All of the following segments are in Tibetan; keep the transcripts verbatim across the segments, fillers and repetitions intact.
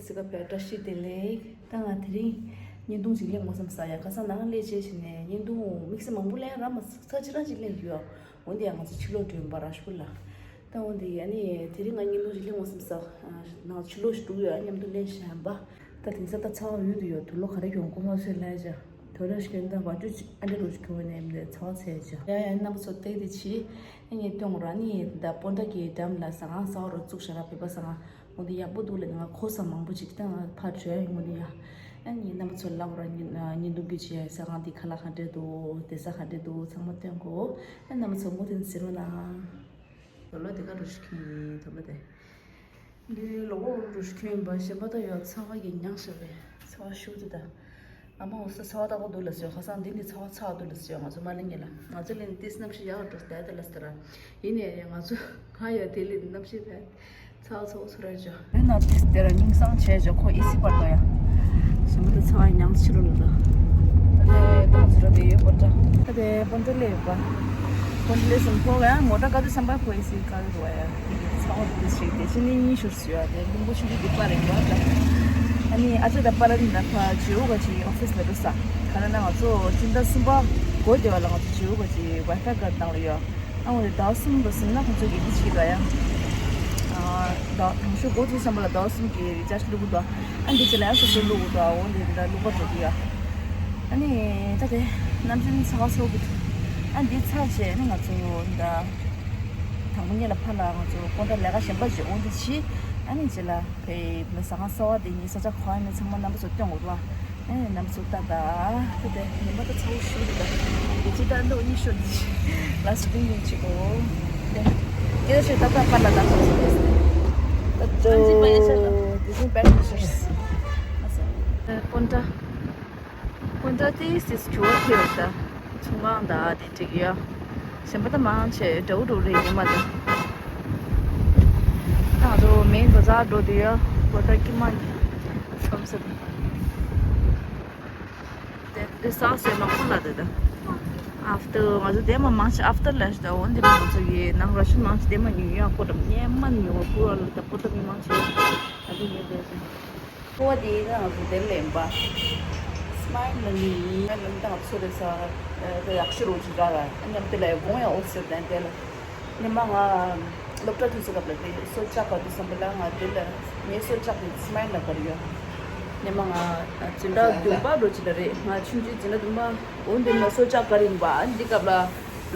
སི་ཀ་བེ་བཀྲ་ཤིས་བདེ་ལེགས། ད་ང་དེ་རིང་བརྙན་ཐུང་ཅིག་ལེན་དགོས་བསམ་ས་ཡ། ཁ་སང་ནང་ལས་བྱེད་བྱས་ནས་བརྙན་ཐུང་དམིགས་བསལ་མང་པོ་ལེན་ར་མ་ཚ་ཅི་རང་ཅིག་ལེན་རྒྱུ་ཡ། འོན་ཏེ་ཡང་ང་ཚོ་ཕྱི་ལོགས་འགྲོ་བ་ར་ཤུ་ལ། ད་འོན་ཏེ་ཡ་ནི་དེ་རིང་ང་བརྙན་ཐུང་ཅིག་ལེན་དགོས་བསམ་ས། ནང་ཕྱི་ལོགས་ཤིག་འགྲོ་ཡ་མཉམ་དུ་ལེན་བཞིན་པ། ད་དེང་སང་ད་ཚ་བ་ཡོད་དུ་ཡོད་དུ་ལོ་ག་རེ་ཡོང་གོ་མ་སོས་ལས་བྱ། དོ་ར་ཤི་ད་བ་ཅུ་ཨ་འདྲ་རུ་ཤི་ཁོ་ནས་མི་ཚ་བ་ཚད་བྱ། ཡ་ཡ་རྣམ་པ་ཚོ་བལྟས་ཏེ་ཆི། ཨ་ནི་སྟོན་ར་ནི་ད་པོན་ཏྲ་གི་འགྲམ་ལ་ཟ་ཁང་གསར་པ་རུ་བཙུགས་བཞག་ར་བོད་པ་ཟ་ཁང་། འོ་འདི་ཡག་པོ་འདུག་ལ་ང་གོ་ས་མང་པོ་ཅིག་ད་ཕར་བྲོས་ཡོང་གི་འདུག་ཡ། ཨ་ནི་རྣམ་པ་ཚོ་ལབ་ར་ཉིན་ཉིན་དུ་གི་ཆེ་ས་ཁང་འདི་ཁ་ལག་ག་འདྲས་འདུག་བསྡད་ས་ག་འདྲས་འདུག་ཚང་མ་སྟོན་གོ། ཨ་རྣམ་པ་ཚོ་མུ་མཐུད་གཟིགས་རོགས་གནང་། དོ་ལོ་དེ་ག་རུ་ཤི་ཁྱོད་ཡིན་དོ་ལོ་དེ། འདི་ལོ་གོ་རུ་ཤི་ཁྱོད་ཡིན་པ་གཞན་པ་ད་ཡོད་ཚ་བ་གི་མྱངས་ཤག་པས་ཚ་བ་ཤུགས་དེ་ད། ཨ་མ་འོ་ས་ཚ་བ་ཏག་ཏག་འདུག་ལ་ཟེར། ཁ་སང་འདི་ནི་ཚ་བ་ཚ་བ་འདུག་ལ་ཟེར། ང་ཚོ་མ་ལེན་ཉེ་ལ་ང་ཚོ་ལེན་ཏིས་རྣམ་ཤེས་ཡག་འགྲོ་བསྡད་དེ་ལ་ཟེར། ཡིན་ནའི་ང་ཚོ་གང་ཡོད་དེ་ལེན་རྣམ་ཤེས་བས་ཚ་བ་ཚ་བ་ཚོ་ར་ཇོ། ཡིན་ན་ཏིས་དེ་ར་སྙིང་སང་བྱས་ཇོ་ཁོ་ཨི་སི་པར་དོ་ཡ། ཞིམ་པོ་དེ་ཚ་བ་མྱངས་ཕྱི་རུ་ལ་དོ། ད་དེ་ཏོག་ཙི་ར་དེ་ཡོད་པོ་འདྲ། ད་དེ་པོན་ཏྲ་ལེ་ཡོད་པ། པོན་ཏྲ་ལེ་སུམ་ཕོ་ག་ཡང་ངོ་ཏྲ་ཀ་དུ་སམ་པ་ཕོ་ཨི་སི་ཀ་དུ་བ་ཡ། ཚ་བ་དུ་ཞིག་དེ་ཕྱི་ནི་གཉིས་ཤོར་སུ་ཡ་དེ་ལུང་པོ་ཆུ་ཆུ་གི་པར་རིང་བ་འདྲ། ཨ་ནི་ཨ་ཅེ་ད་པར་རིང་ད་ཕ་ཇིའུ་ག་ཅིག་ཨོ་ཕིས་ལ་རུ་ས། ག་ར་ན་ང་ཚོ་སྤྱི་ཟླ་གསུམ་པ་འགོ་བདེ་བ་ལ་ང་ཚོ་ཇིའུ་ག་ཅིག་ཝའི་ཕའི་ག་བཏང་ལ་ཡོད། ཨ་འོ་དེ་ཟླ་གསུམ་རུ་སིམ་ན་ཁོང་ཚོ་གི་འདི་ཞིག་ར་ཡ། ཨ་ད་དང་ཤོག་འགོ་ཚུགས་བསམ་པ་ལ་ཟླ་གསུམ་གི་རི་ཅར་ལུག་གུ་དོ། ཨ་འདི་ཅི་ལ་ཡ་སོ་སོ་ལུག་གུ་དོ། འོ་འདི་ད་ལུག་པ་འགྲོ་གི་ཡ། ཨ་ནི་ད་དེ་ནམ་རྒྱུན་ཚ་བ་ཚོགས་གི་འདུག་ཨ་འདི་ཚར་བྱས་ཨ་ནི་ང་ཚོ་ད་དང་པོ་ཉིད་ལ་ཕར་ལ་ང་ཚོ་སྤོན་ཏྲ་ལས་ཀ་གཞན་པ་ཞིག་འོང་དུ་ཕྱི། ཨ་ནི་ཅི་ལ་བའི་ཟ་ཁང་གསར་བ་དེ་ཉིད་ས་ཆ་གོ་ཨ་ནི་ཚང་མ་རྣམ་པ་ཚོ་སྟོན་འོང་བ། ཨ་ནི་རྣམ་པ་ཚོ་ལྟ་ད་ད་དེ་ཉི་མ་ད་ཚ་བོ་ཞུ་རེད་ད། དེ་ཅི་ད་འདོག་གཉིས་ཤོར་དེ་ལ་སི་ཏིང་ཡིན་ཅིག་གོ། དེ་ཅི་ད་ཤོད་ད་ད་པ་ལ་ད་ཚོ་ཚོ་ད་ཅོ། དེ་ཅི་པད་ཤོར། སྤོན་ཏྲ། སྤོན་ཏྲ་ཏི་སིས་ཇོ་ཁེ་རེད་ད། ཚོང་ཁང་ད་དེ་འགྲིག་ཡ། གཞན་པ་ད་མང་ཆེ་འདྲ་བོ་འདྲ་བོ་རེད་ཉི་མ་ད། ད་ང་ཚོ་མེན་བ་ཛར་འགྲོ་དུས་ཡ། སྤོན་ཏྲ་ཀི་མ་གི་ཚོམ་ས་དེ། དེ་དེ་ས་སེ་མང་པོ་ལ་དེ་ད། ཨབ་ཏར་ང་ཚོ་དེ་མ་མང་ཆེ་ཨབ་ཏར་ལ་ཞིག་ད་འོན་ཏེ་མ་ང་ཚོ་ཡི་ནང་ར་ཤི་མང་ཆེ་དེ་མ་ཉུང་ཡ་ཁོ་ད་ཉེ་མ་ཉུང་བ་ཁོ་ར་ལ་ད་ཁོ་ད་མི་མང་ཆེ་ད་དེ་ཉེ་དེ་སེ། ཁོ་བ་དེ་ཡིན་ན་ང་ཚོ་དེར་ལེན་པ། སི་མའིལ་ལ་ནི་ཡིན། སི་མའིལ་ལ་ནི་ད་ང་ཚོ་རེ་ས་ཡག་ཤོས་རོ་ཅིག་ར་ར་ཨ་ཉམས་དེ་ལ་ཡ་དགོངས་ཡ་ཨོ་ཟེར་དན་དེ་ལ་ཉི་མ་ང་སློབ་གྲྭ་ཐུག་ས་སྐབས་ལ་དེ་སོ་ལྕག་ག་དུས་སམ་པ་ལ་ང་དེ་ལ་ངའི་སོ་ལྕག་དེ་སི་མའིལ་ལ་གར་ཡོད། ཉི་མ་ང་འཛིན་གྲྭ་བདུན་པ་རོ་ཅིག་ལ་རེད། ང་ཆུང་ཆུང་འཛིན་གྲྭ་བདུན་པ་འོན་ཏེ་ན་སོ་ལྕག་གར་ཡིན་པ་ཨ་འདི་སྐབས་ལ།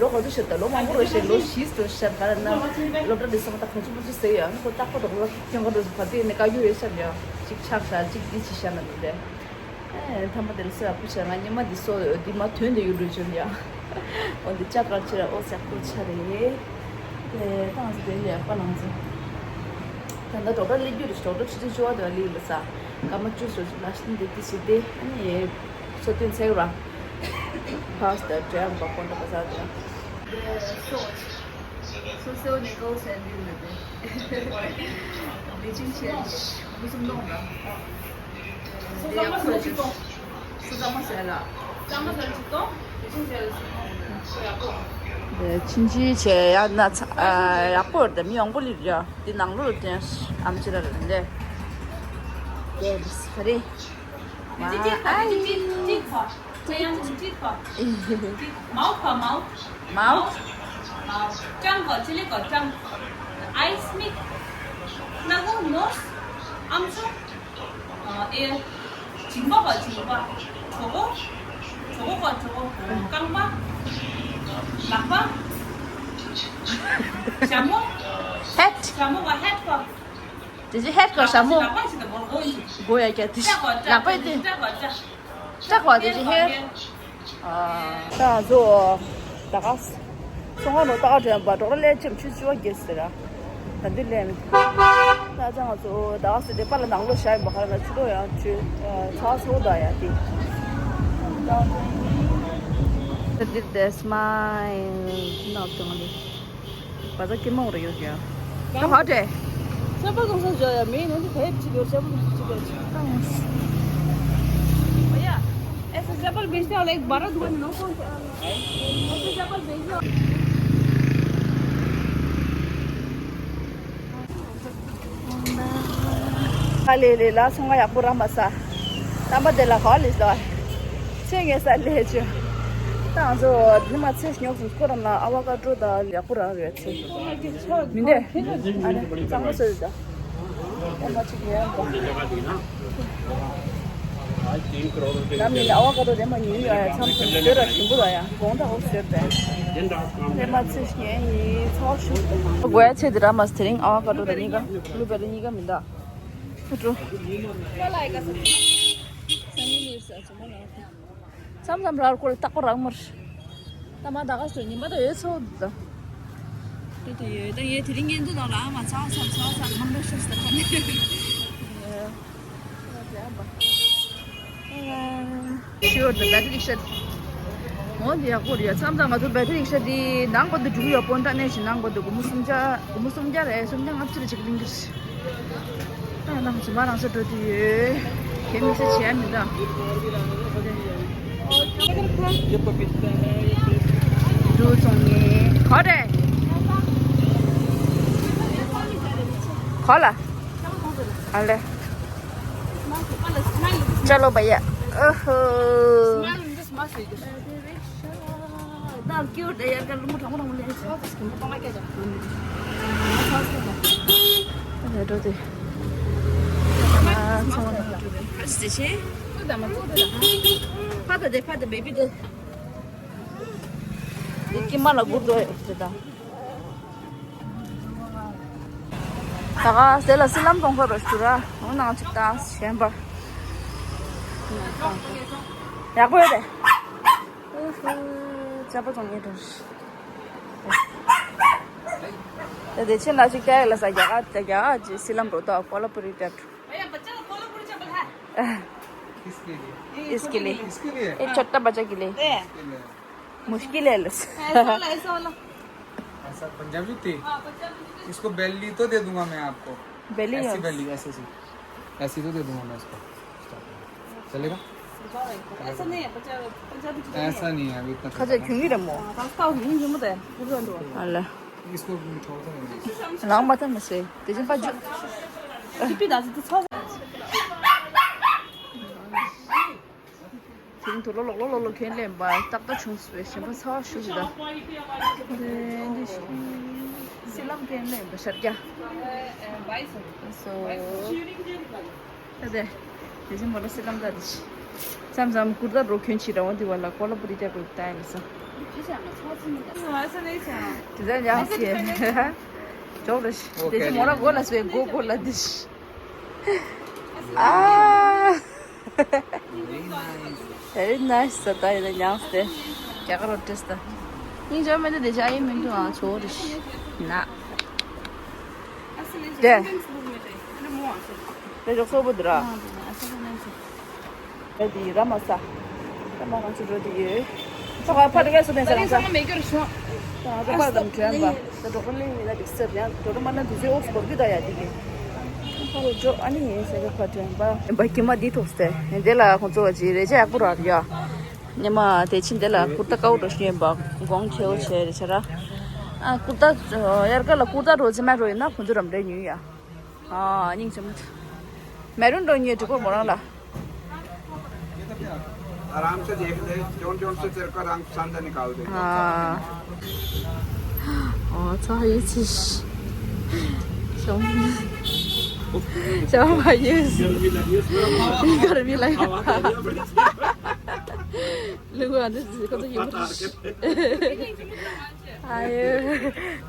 ལོ་ག་ཚོད་ཤར་ད་ལོ་མང་པོ་རེད་ཤག་ལོ་བཞི་ཙམ་ཤར་ག་རེ་ན་སློབ་གྲྭ་འདི་ཚང་མ་ད་ག་ཚོད་པོ་ཅི་ཟེར་ཡ་ཁོ་ཏག་པ་དང་ལོ་ཁྱོད་ག་འགྲོ་ས་ག་ཚོད་ཡིན་ན་བཀའ་འགྱུར་རེད་ཤག་ཡ་གཅིག་ཆག་ཤག་གཅིག་འདི་ཅི་ཤག་ན་འདུག་རེད། ཨེ་ཐ་མ་དེར་སོ་ཡག་པོ་ཤག་ང་ཉི་མ་འདི་སོ་འདི་མ་ཐོན་དེ་ཡོད་འགྲོ་བྱོན་ཡ། འོ་འདི་ལྕགས་གར་ཆེ་ར་ཨོ་ཟེག་པོ་ཆ་རེད། དེ་ཏང་ཟེ་དེ་ལས་པ་ནང་ཚོ། ད་ལྟ་ཌོག་ཊར་སླེབས་རྒྱུ་རེད། ཌོག་ཊར་ཆུ་ཚོད་བཅུ་པ་དེ་ལ་སླེབས་ཡོད་ལ་ས་སྐར་མ་བཅུ་སོ་ཅིག་ལ་ཤི་འདི་འདི་ཅི་དེ་ཨ་ནི། སོ་སྟོན་ཚེག་ར། ཕ་སི་ཏ་འདྲ་ཡང་འབག་གོ་འདྲ་ག་ས་དེ། The salt. So so nickel sand in the day. Bleaching change. Put some down. So some so so so some so la. Some so so. Bleaching change. ཕྱིན་ཅི་བྱས་ཡ་ན་ཚ་ཡག་པོ་རེད། མི་ཡོང་པོ་ལི་རེད། འདི་ནང་ལོགས་ལ་ཨམ་ཆི་ར་རེད་འདི། དེ་རེད། Did you take her? Did you take her? Wait, did you take her? Mouth, her mouth. Mouth. Mouth. Tongue, her chili, her tongue. Eyes, me. Nago, nose. Amso. Uh, ear. Chingba, her chingba. Chogo. Chogo, her chogo. Kangba. Lakba. Shamo. Head. Shamo, her head, her. དེ་ཅི་ཧེད་གོ་ཤ་མོ། གོ་ཡ་ཀྱ་དེ་ལག་པ་དེ། སྐྲག་པ་དེ་ཅི་ཧེད། ད་ང་ཚོ་ད་ག་སོང་ང་ནོ་ད་ག་དྲན་པ་འབྲོག་ར་ལས་ཅེམ་ཆུ་ཆུ་བ་རྒྱས་ཟེར་ར། ད་འདི་ལས་མི་ད་ཅང་ང་ཚོ་ད་ག་སེ་དེ་པ་ལ་ནང་ལོ་ཤ་ཡིན་པ་ཁ་ན་ཆུ་ལོ་ཡང་ཆུ་ཚ་སོ་ད་ཡ་དེ། ད་འདི་དེ་སྨ་ཡིན་ནག་ཅང་ལེ། बाजार के में हो रही हो क्या? कहाँ है? चप्पल कौन सा जो है? मैं नहीं, तो है, चलो, चप्पल कौन सा जो है? भैया, ऐसे चप्पल बेचते हो, एक बारह दुकान नौ सौ का। ऐसे चप्पल बेचते हो। ཧ་ལས་ལས་ལ་ཚོང་ཁང་ཡག་པོ་རག་མ་ས། རྣམ་པ་དེ་ལ་ག་ལས་ལ། ཚེ་ངེས་ས་ལས་ཆུ། ད་ང་ཚོ་ཉི་མ་ཚེ་ཉོག་སུ་ཁོ་རང་ལ་ཨ་བ་ཀ་ཏྲོ་དང་ཡག་པོ་རག་རེད་ཚེ། མི་འདྲ། ཨ་རེ་གཙང་མ་སོ་ཡོད་ད། ཨེ་མ་ཅིག་ཡོད་ད། ལམ་ནས་ཨ་བ་ཀ་ཏྲོ་དེ་མ་ཉོས་ཡོད་ཡ། མཚམས་མཚམས་ཟོས་ར་ཞིམ་པོ་ལ་ཡ་དགོང་དག་འོ་ཟོས་པས། ཨེ་མ་ཚེ་ངས་ཡིན་ཚ་བ་ཞུ། དགོས་ཡ་ཚེ་དེ་ར་མ་ཟེར་རིང་ཨ་བ་ཀ་ཏྲོ་དང་གཉིས་ཀ་ལུ་བེ་རི་གཉིས་ཀ་མི་འདྲ། ཨུ་ཀྲུ། མཚམས་མཚམས་ར་སྐོར་རྟག་པར་རག་མར། ད་མ་ད་ག་སོ་ཉིན་པ་ད་ཡོད་ཚོ་ད། དེ་དུ་ཡོད་ད་ཡོད་དེ་རིང་ཉན་དུ་དང་ལ་ཨ་མ་ཚ་བ་ཚ་བ་ཚ་བ་ཚ་བ་མང་པོ་ཤོར་ས་ད་ཁ་ནས། ཤོར་ད་བེ་ཏི་རིག་ཤ། འོ་འདི་ཡག་པོ་རེད་ཡ། མཚམས་མཚམས་ང་ཚོ་བེ་ཏི་རིག་ཤ་འདི་ནང་པ་འདི་འགྲུལ་ཡོད་པོ་འདྲ་གནས་ཤིང་ནང་པ་འདི་སྒོར་མོ་སུམ་བརྒྱ་སྒོར་མོ་སུམ་བརྒྱ་རེད་སུམ་བརྒྱ་ལྔ་བཅུ་རེ་ཅིག་གླིང་གི་རེད། ཨ་ནང་ཇི་མ་རང་ས་འགྲོ་དུས་ཡོད། ཁྱེད་མི་ཚེ་བྱས་མི་འདུག་འགྲོ་སོང་ངས་ག་རེ། ག་ལ། ཨ་ལེ། ཅ་ལོ་བ་ཡ། ཨོ་ཧོ། ད་ཀྱུ་ད་ཡར་ག་ལུང་གྲང་མོ་གྲང་མོ་ལེན་ཆོག་ཏུ་སྐྱིན་པོ་གཏོང་ང་སྐད་ཆ། ད་ཡར་འགྲོ་དེ། ཨ་ཚང་མ་འགྲོ་དེ། ཕ་ཅི་ཆེ། ཕ་ད་དེ་ཕ་ད་བེ་བི་དེ། དེ་ཀྱི་མ་ལ་སྒུར་དོ་དེ་ད། ད་ག་དེ་ལ་སི་ལམ་གཏོང་ས་རོ་ཞུ་ར། འོ་ནང་ཅིག་ད་གཞན་པ། ཡག་པོ་ཡོད་རེད། ཨུ་ཧུ། ཅ་པ་ཙོང་ངེ་འགྲོ། ད་དེ་ཕྱིན་ལ་ཅིག་ཏའི་ལ་ས་རྒྱ་གར་རྒྱ་གར་གྱི་སི་ལམ་རོ་ད་ཀོ་ལ་པུ་རི་ཏྲ། भैया, बच्चा को कोलापुरी चप्पल है? इसके लिए। इसके लिए। इसके लिए? ये छोटा बच्चा के लिए। इसके लिए। मुश्किल है लस। ऐसा वाला, ऐसा वाला। ऐसा पंजाबी जूती? हाँ, पंजाबी जूती। इसको बेली तो दे दूंगा मैं आपको। बेली ऐसी बेली, ऐसी सी। ऐसी तो दे दूंगा मैं इसको। चलेगा? दिखाओ एक बार। ऐसा नहीं है, पंजा-, पंजाबी जूता नहीं है। ऐसा नहीं है, अभी इतना छोटा है। खजे क्यों नहीं रमो? हाँ, रास्ता हो, नहीं घूमता है, पूरा अंदर। अल्लाह। इसको थोड़ा सा। लांग बात में से, तेरे पास जो। किपी दासी तो छोड़। དེ་རིང་དུ་ལོ་ལོག་ལོ་ལོ་ལོ་ཁྱོན་ལེན་པ་ཏག་ཏག་བྱུང་སོང་བའི་ཞེན་པ་ཚ་བ་ཞུ་གི་ད། དེ་འདི་ཤི་སི་ལམ་ཁྱོན་ལེན་པ་ཤར་རྒྱ། སོ། ད་དེ་དེ་བཞིན་མོ་ལ་སི་ལམ་ད་དེ་ཤི། མཚམས་མཚམས་ཀུར་ད་རོ་ཁྱོན་ཆི་ར་བ་འདི་བ་ལ་ཀོ་ལ་པུ་རི་ཏ་ཀུར་ད་ཡ་ལ་སོ། དེ་ད་ཡང་སི་ཇོག་ལ་ཤི། དེ་བཞིན་མོ་ལ་གོ་ལ་སོ་གོ་གོ་ལ་དེ་ཤི། ཨ། Very nice. ད་ཡིན་ན་ཉམས་ཏེ། རྒྱ་གར་རོ་ཏྲེས་ད། སྙིང་རྗེ་མེད་ན་དེ་ཅག་ཡིན་མི་འདུག་ཨ་ཚོ་རེ་ཤི། ན། དེ། དེ་ཞོགས་སོ་བུ་དུ་ར། དེ་དེ་ར་མ་ས། ར་མ་རང་ཚོ་འགྲོ་དེ་ཡོད། ད་ག་ཕ་དུ་གས་སུ་ནས་ས་རང་ས། ད་ང་ཚོ་ཕ་དང་བྲན་པ། ད་འགྲོ་ག་ལེ་ཡིན་ན་དེ་སར་ཡང་འགྲོ་རུ་མ་ན་དུས་ཚོད་ཨོག་སི་བོར་གི་ད་ཡ་དེ་གི། ཕ་རུ་འགྲོ་ཨ་ནི་ཡིན་ཟེར་གི་ཕ་བྲན་པ། བ་ཀི་མ་དེ་ཐོག་སྟེ། དེ་ལ་ཁོང་ཚོ་བ་ཅི་རེ་ཅག་ཡག་པོ་རག་ཡ། ཉི་མ་དེ་ཕྱིན་དེ་ལ་ཀུར་ཏ་ཀའུ་འགྲོ་ཤེས་པ་གོང་ཆེའོ་ཆེ་རེ་ཆ་ར། ཨ་ཀུར་ཏ་དབྱར་ཁ་ལ་ཀུར་ཏ་འགྲོ་རྩིས་མ་འགྲོ་ཡིན་ན་ཁོང་ཚོ་རམ་འདྲེ་ཉོས་ཡ། ཨ་སྙིང་རྗེ་མོ། མེ་རུན་འགྲོ་ཉོས་འགྲིག་པོ་མོ་རང་ལ། आराम से देख ले, जोन जोन से तेरे को रंग पसंद है निकाल दे। हाँ। ओ, अच्छा, ये चीज। शम-, शम भाई, ये गर्मी लगी है। गर्मी लगी। हवा तो नहीं पड़ी। लोग आने से कतो ये मत। आयो,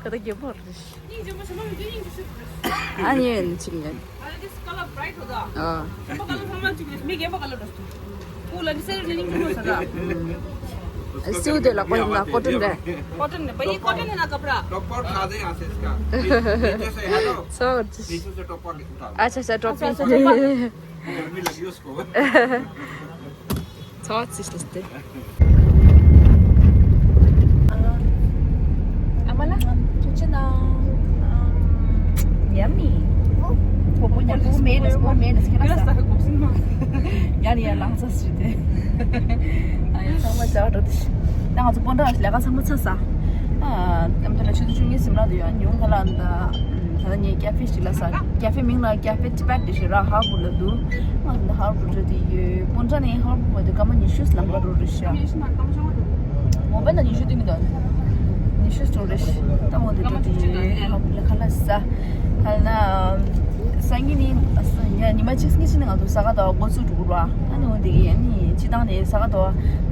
कतो ये मत। ཨ་ནི་ཡོད་ནི་ཅིག་ཡིན། ཨ། སིའུ་དེ་ལག་པ་ཡིན་ན་ཀོ་ཏོན་རེད། कॉटन है, भैया कॉटन है ना कपड़ा। टॉपर उठा दे यहाँ से इसका। नीचे से है ना। सो। नीचे से टॉपर उठा दे। अच्छा, अच्छा, टोपी। गर्मी लगी उसको। ཚ་བ་ཚིག་སྟེ། ཨ་མ་ལ། ཐུགས་རྗེ་གནང་། ཉམས་མི། ཕོ་བོ་ཉམས་པོ་མེད་ལ་སྐོར་མེད་ལ་སྐྱེ་ན་ས། ཡ་ནི་ཡ་ལང་ཚ་སུ་དེ། ཨ་ཡ་ཚང་མ་བྱ་བ་འགྲོ་དེ། ད་ང་ཚོ་སྤོན་ཊ་ལས་ཀ་ཚང་མ་ཚར་ས། ད་ ཨ་ད་ལྟ་ཆུ་ཚོད་བཅུ་གཉིས་ཟིན་ལ་འདུག་ཡ། ཉུང་ཁ་ལ་འདི་ད་ལྟ་ངས་ཀེ་ཧྥེ་ཞིག་ལ་ཟ། ཀེ་ཧྥེ་མིང་ལ་ཀེ་ཧྥེ་ཊི་བེཊ་དེ་ཞིག་ར། ཧ་གོ་ལ་འདུག་ང་འདི་ཧ་གོ་འགྲོ་དེ་ཡོད། སྤུན་ཀྲང་ནས་ཧ་གོ་བ་དེ་སྐར་མ་ཉི་ཤུ་ལམ་ཁ་འགྲོ་རེད་ཤག་མོ་པ་ན་ཉི་ཤུ་དེ་མི་འདུག་ཉི་ཤུ་འགྲོ་རེད་ཤག་ད་འོ་དེ་འགྲོ་དེ་ཡོད། ཧ་གོ་ལ་ཁ་ལ་ཟ། ཧ་ལ་ན། སང་ཉིན་ནི་ཉི་མ་གཅིག་གཉིས་ཕྱིན་ནས་ང་ཚོ་ས་ག་ཟླ་བ་འགོ་ཚུགས་འགྲོ་གི་རེད་བ། ཨ་ནི་འོ་དེ་གི་ཨ་ནི་སྤྱི་བཏང་ནས་ས་ག་ཟླ་བ་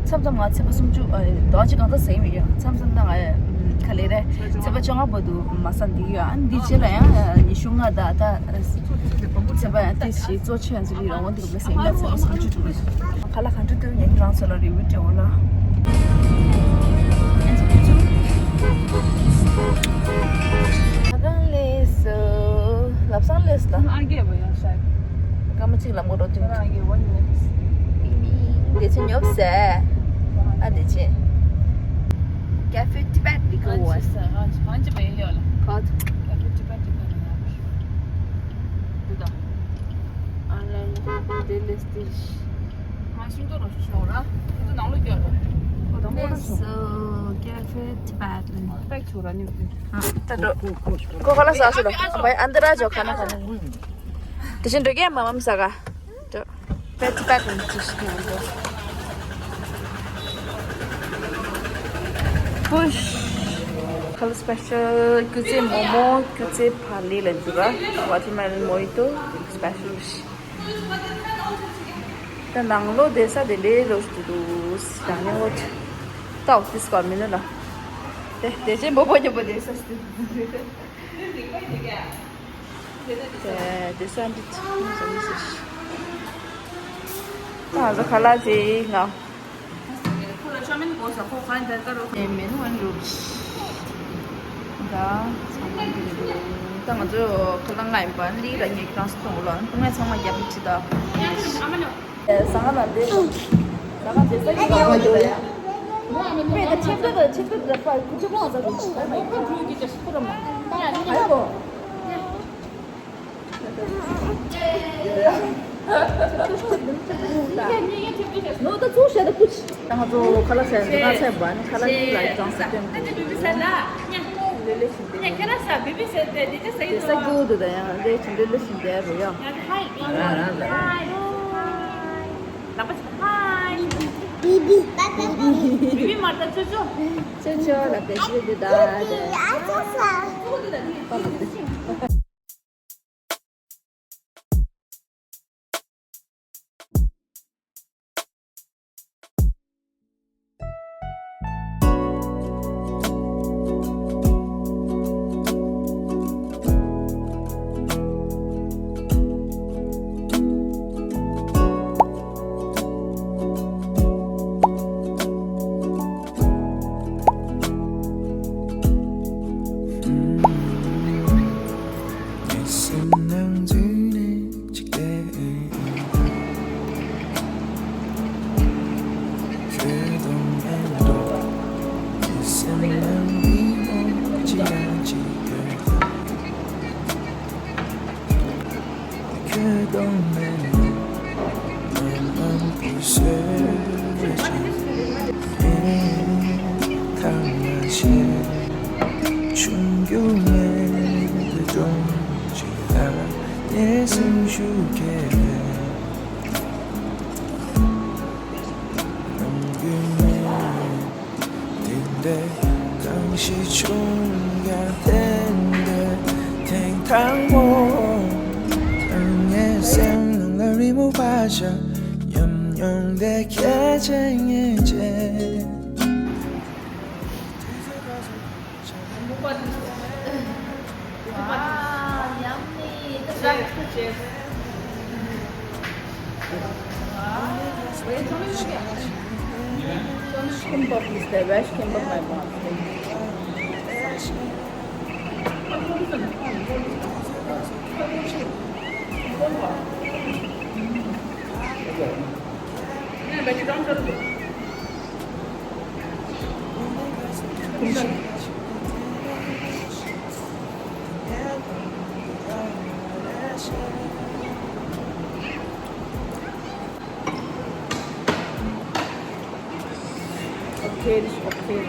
མཚམས་མཚམས་ང་ཚེས་པ་སུམ་ཅུ་ཟླ་བ་གཅིག་གང་ཙམ་ཟིན་མི་ཡོད། མཚམས་མཚམས་ད་ང་ག་ལེ་རེད། ཚེས་པ་བཅོ་ལྔ་བར་དུ་མ་ཟིན་འདི་ཡོད། ཨ་ནི་འདི་རྗེས་ལ་ཡང་ཉི་ཤུ་ལྔ་དང་ད་ཚེས་པ་ཡང་ཏིས་ཞིག་གཙོ་ཆེ་ཡང་ཚུལ་ལི་རང་དབང་འདི་རུ་ལ་ཟིན་ན་ཚེས་པ་སུམ་ཅུ་འགྲོ་གི་རེད། ཁ་ལག་གང་འདྲ་འདུག་ངས་རང་ཚོ་ལ་རེ་བུ་སྤྲད་འོ་ལ། ཁ་སང་སླེབས་སོང་། ལབ་སང་སླེབས་སོང་ད། ཨ་རྒྱས་པ་ཡང་ཤར། སྐར་མ་གཅིག་ལ་མོ་རོ་ཏིང་ཨ་རྒྱས་པ་ཉོ། མིང་མིང་། དེ་ཚོ་ཉོབ་སེ། ཨ་དེ་ཆེ། Cafe Tibet Liquor Wine། ཨ་ཅི་ས་ཨ་ཅི་ཕང་ཅི་མེད་ཡོད་ལ། ཁ་ཐུ། Cafe Tibet Liquor Wine། དེ་དང་། ཨ་ལ་ལ་དེ་ལེས་དེ། ང་ཤིང་ཏོག་རང་ཤོག་ར། ཁོ་ཚོ་ནང་ལོགས་སྐྱོར་ར། ཨོ་དང་པོ་ར་ཤོག Cafe Tibet། པེག་ཆུ་ར་ཉོ་དུས། ད་འགྲོ། ཁོ་ཁ་ལག་ཟ་སོང་ལ། བའི་ཨན་ཏི་ར་ཇོ་ཁ་ན་ཁ་ན། དེ་བཞིན་འགྲོ་གི་མ་མམ་ས་ག་འགྲོ། Cafe Tibet་ལ་ཅི་ཞིག་ཡོང་འགྲོ། པུཤ། ཁ་ལག་སི་པེ་ཤལ་སྐྱུ་རྩེ་མོ་མོ། སྐྱུ་རྩེ་བག་ལེབ་ལ་འཛུགས་ར། Watermelon Mojito་སི་པེ་ཤལ་ཞིག་ད་ནང་ལོགས་བསྡད་ས་དེ་ལས་རོ་ཞིག་འདུག་ད་ནི་འོ་ཏའོ་ཏིས་ཀ་མི་ནུ་ལ། དེ་དེ་ཅན་པོ་པོ་རྒྱབ་པོ་བསྡད་ས་ཞིག་འདུག་དེ་དེ་ས་འདི་ཚང་ཙམ་ཞིག་ད་ང་ཚོ་ཁ་ལག་ཅིག་ང་། ཁོ་ལ་ཤ་མིན་གོ་ས་ཁོ་གང་འདྲ་དཀར་རོ། ཨེ་མེ་ནུ་ཨན་རུ། ད་ཚང་མ་འདི་རེད། ད་ང་ཚོ་ཁོ་ལ་ང་ཡིན་པ་ལི་ར་ངས་ཀྲང་སི་ཐོང་ལ་ང་ཚང་མ་རྒྱབ་ཁྲི་ད། ཟ་ང་ལ་འདི། ཟ་ང་ལ་འདི། ཟ་ང་འདི་ས་ཡིན་པ་འདི་ལ་ཡ། པེ་ད་ཆེབ་ད་ད་ཆེབ་ད་ད་པ་ཁུ་ཆེ་པོ་ང་ཚ་རུ། ཨ་ཡོ། ནོ་ད་ཚུགས་ཤ་ད་ཀུ་ཆི། ད་ང་ཚོ་ཁ་ལག་ཟས་ང་ཚད་པ་ནི་ཁ་ལག་གཉིས་ལ་གྲངས་སུ་སྟོན་དགོས། ལེ་ལེ་བཞིན་དེ། ཁྱེད་རང་ས་བི་བི་ཟེར་ཏེ་འདི་ལྟ་ཟ་ཡི་དེ་ས་འདུག་རྒྱུ་དེ་ད་ཡང་ལེ་བཞིན་ལེ་ལེ་བཞིན་དེ་རུ་ཡང་། ང་ཚོ་ཧའི། ཧའི། ཧའི། ལག་པ་ཅིག་ཧའི། བི་བི། བི་བི་མ་ད་ཅོ་ཅོ། ཅོ་ཅོ་ལ་བེ་ཤི་དེ་ད་དེ། ཨ་ཅོ་ས། དེ་འདྲའི་གང་ཞིག་བྱུང་ཡང་དེ་འདྲའི་ཐེངས་དང་པོ། ངའི་སེམས་ནང་ལ་རི་མོ་བ་ཞིག་ཉམས་མྱོང་དེ་ཁྱེད་ཅན་ངེས་ཅན། Kimbap is the best kimbap I want. Okay, okay.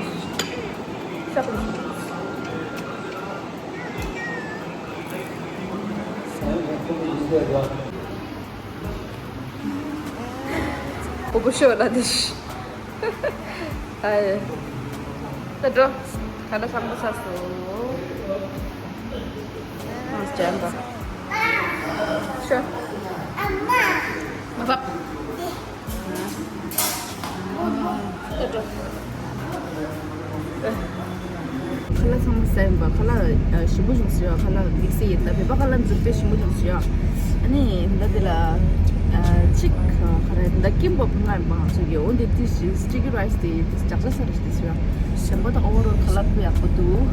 ཨོ་པོ་ཤོ་ལ་དེ་ཤི། ཨ་ཡེ། ད་འགྲོ། ད་ལྟ་ཚང་མ་ཚར་སོང་། ཨ་ཅན་པ། ཤོ། མ་བབ། ད་འགྲོ། ཁ་ལག་ཚང་མ་ཟ་ཡིན་པ། ཁ་ལག་ཞིམ་པོ་བྱུང་སོང་ཡ། ཁ་ལག་དམིགས་བསལ་ཡིན་ད། བོད་པ་ཁ་ལག་འཛུགས་དཔེ་ཞིམ་པོ་བྱུང་སོང་ཡ། ཨ་ནི་ད་འདི་ལ་གཅིག་ག་རེ་ད་ཀིམ་པོབ་ང་ཡིན་པ། ང་ཚོ་གི་འོ་འདི་དེ་སི་ཊི་ཀི་རའི་སི་དེ་ལྕགས་ལ་ས་རེད་དེ་སོང་ཡ། གཞན་པ་ད་ཨོ་ཝར་ཨོལ་ཁ་ལག་དཔེ་ཡག་པོ་འདུག་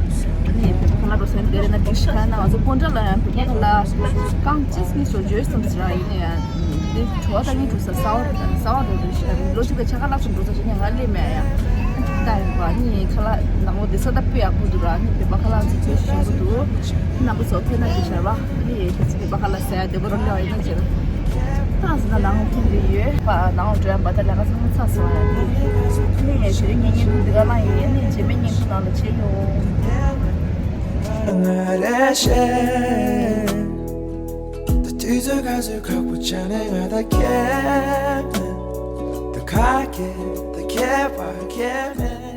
ཨ་ནི་བོད་པ་ཁ་ལག་རོ་སེམས་དེ་རེད་ན་དེ་ཤི་ཁ་ན། ང་ཚོ་སྤོན་ཊ་ལ་ཡང་བོད་པ་ཁ་ལག་རྐང་གཅིག་གཉིས་ཤོག་བརྗོད་བསམ་ཟེར་ཡིན་ནའི་ཡང་། འདི་བྲོ་བ་ད་ངས་བྲོ་ས་སའོ་སའོ་རོ་རེད་ཤི། ལོ་གཅིག་ག་ཆ་ག་ལག་ཙམ་འགྲོ་ས་ཞིག་ནས་ང་སླེབས་མེད་ཡ། ད་ཡིན་པ་ནི་ཁ་ལག་ནང་ལོ་དེ་ས་ད་དཔེ་ཡག་པོ་འདུག་ར། ནི་བོད་པ་ཁ་ལག་ཚོ་དཔེ་ཞིམ་པོ་འདུག་རྣམ་པ་ཚོ་ཕེབས་ན་དེ་ཤར་བ་ནི་ཁྱེད་ཚོ་བོད་པ་ཁ་ལག་ཟ་ཡ་བདེ་པོ་རང་ལས་ཡིན་ན་ཅེར། ད་ཟེར་ན་ནང་ལོགས་ཕེབས་ལེ་ཡོད་པ། ནང་ལོགས་འགྲོ་ཡ་བ་ད་ལས་ཀ་ཚང་མ་ཚར་སོང་ཡ། ནི་ནི་དེ་རིང་ངའི་བརྙན་ཐུང་འདི་ག་ལ་ཡིན། ནི་རྗེས་མའི་བརྙན་ཐུང་ནང་ལ་མཇལ་ཡོང་། ང་རེ་ཤེས། ད་དུས་ཚོད་ག་ཚོད་ཁག་པོ་ཆགས་ནས་ང་ད་ཁྱེད་མེད། ད་ཁ་སྐད་ད་ཁྱེད་པ་ཁྱེད་མེད།